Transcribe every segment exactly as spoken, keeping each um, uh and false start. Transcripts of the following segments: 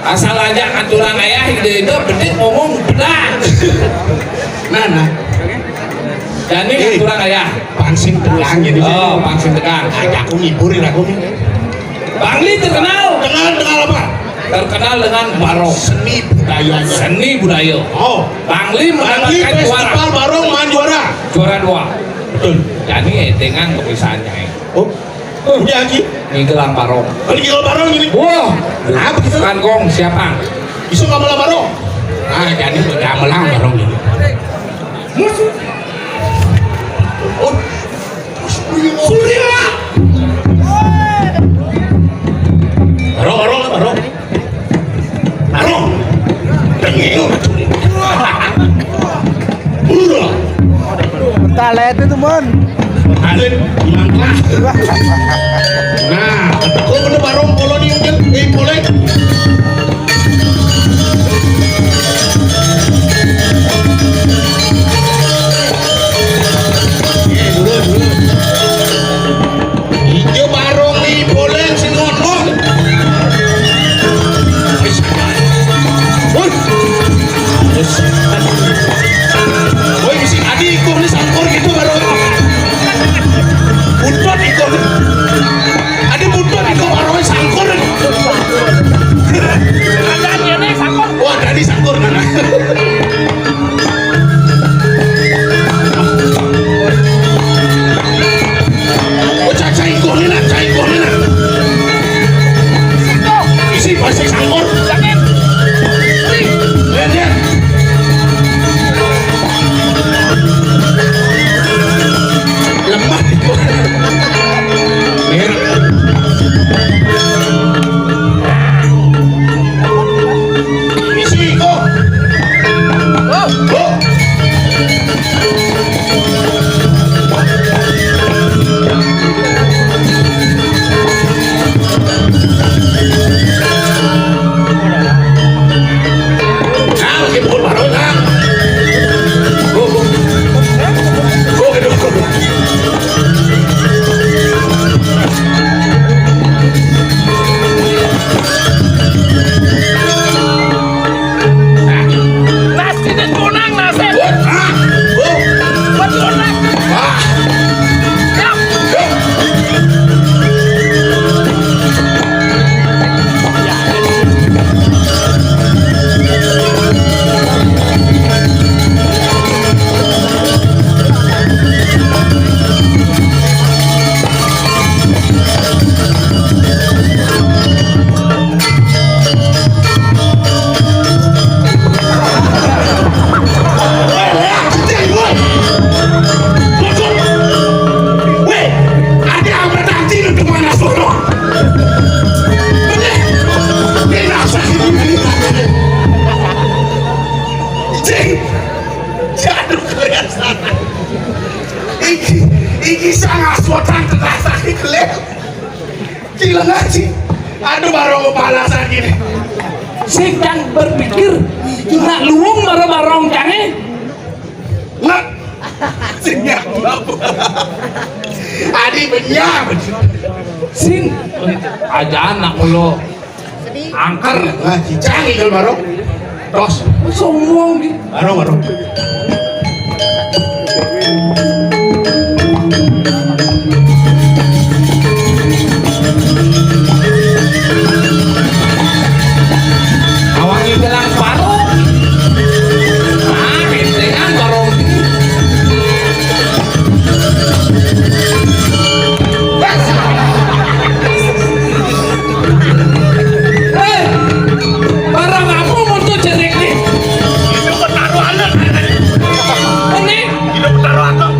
Asal aja aturan ayah, ide itu bedik ngomong bedak. Nah, nah. Jadi aturan ayah. Pangsing tegang ini. Oh, pangsing tegang. Aja aku ngibur ya aku nih. Bangli terkenal. Kenal dengan apa? Terkenal dengan barong. Seni budayanya. Seni budaya. Oh. Bangli, Bangli mendapatkan juara. Festival barong main juara. Juara dua. Betul. Jadi dengan kebiasaannya. Oh. Oh, ya, Ki. Ngigelang barong. Oh, ngigelang barong ini. Wah. Apa gitu? Kan kong siapa? Isu gamelan barong. Ah, jadi gamelan barong ini. Musuh. Oh. Surya. Barong, barong, barong. Aro. Tengil. Ura. Talet itu, Mon. Talet, mangklas. Nah, kok bener barong polo di ujung, eh, polo. Eh, dulu, dulu. Ijo barong ni boleh sing ngomong. Woi. Woi, isi adi ikut ni sangkur gitu barong. Buntut ikut. Adi buntut ikut barong sangkur. Ada ni sangkur. Wah, ada ni sangkur mana? Oh, cacai gorila, cacai gorila. Isi plastik sangkur. Lihat, lihat. Lemah. Merah. Isi kok. Oh. Nah, lagi pukul baru, nah. Oh, oh. Oh, aduh. Nasi dan bonang, nasi. Buat, ah, oh. Buat bonang. Ah. Yap. Weh, ada yang berarti lu cuma nasional. Bener. Ini rasa ini. Cing. Jaduk kalian sana. Iki, iki sangat suatan terasa di kelek. Gila ngaji. Aduh, barong kepala sakit. Sing kang berpikir nak luung mara barong kange. Nak. Sing ya. Adi benyam. Sing aja anak mulo. Angker. Nah, cicang itu barong. Tos. Sombong gitu. Barong, barong. Awangi gelang barong. Ah, bentengan barong. Eh, barang apa mutu jerik ni? Hidup bertaruh anak. Ini? Hidup bertaruh anak.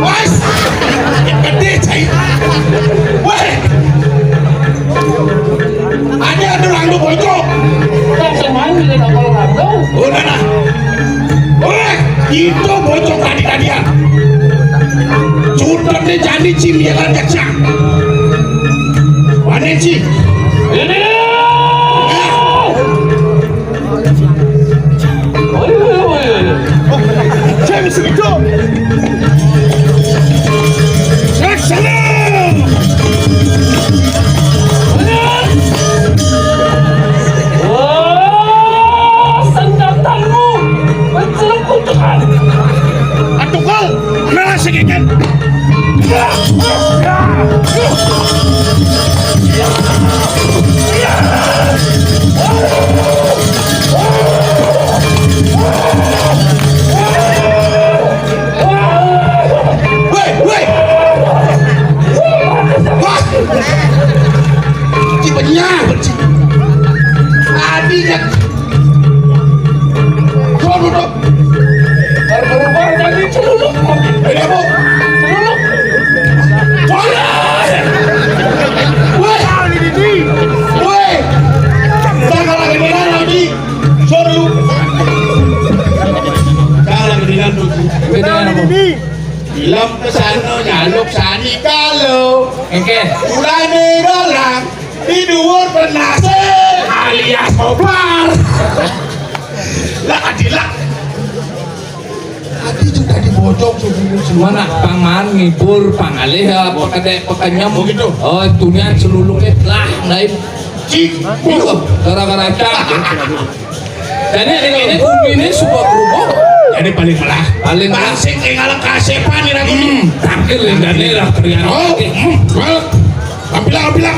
Wes, gedé cai. Wéh. Ada, ada orang tuh bocok. Udah nah. Wéh, itu bocok tadi-tadian. Cutetnya jani cim ya kan kecak. Mana cim? Ini. James Rico. Laksana. Wah, senjatanmu mencelupkan. Atuh kau, mana sih kan? Woi, woi. Wah. Ci benyah, ci. Tadi ya. Tuh, tuh, tuh. Berubah jadi celuluk. Ini apa? Celuluk. Woi. Woi. Woi. Jangan lagi benar lagi. Suruh. Kalah mendingan tuh. Beda apa? Film kesana nyaluk sani kalau. Oke. Mulane rolang di dhuwur penase. Alias koplar. Lah adilak. Tadi sudah dibocok sudah semua. Mana pang man ngibur, pang alih, apa kedek pekenyem. Oh, gitu. Oh, tunian celuluknya lah, lain. Cik. Gara-gara cak. Jadi ini, ini bumi ini suka berubah. Jadi paling melah. Paling melah. Sing tinggal kasepan nih aku. Hmm, takdir lendane lah kerjaan. Oh, hmm, well, ambillah, ambillah.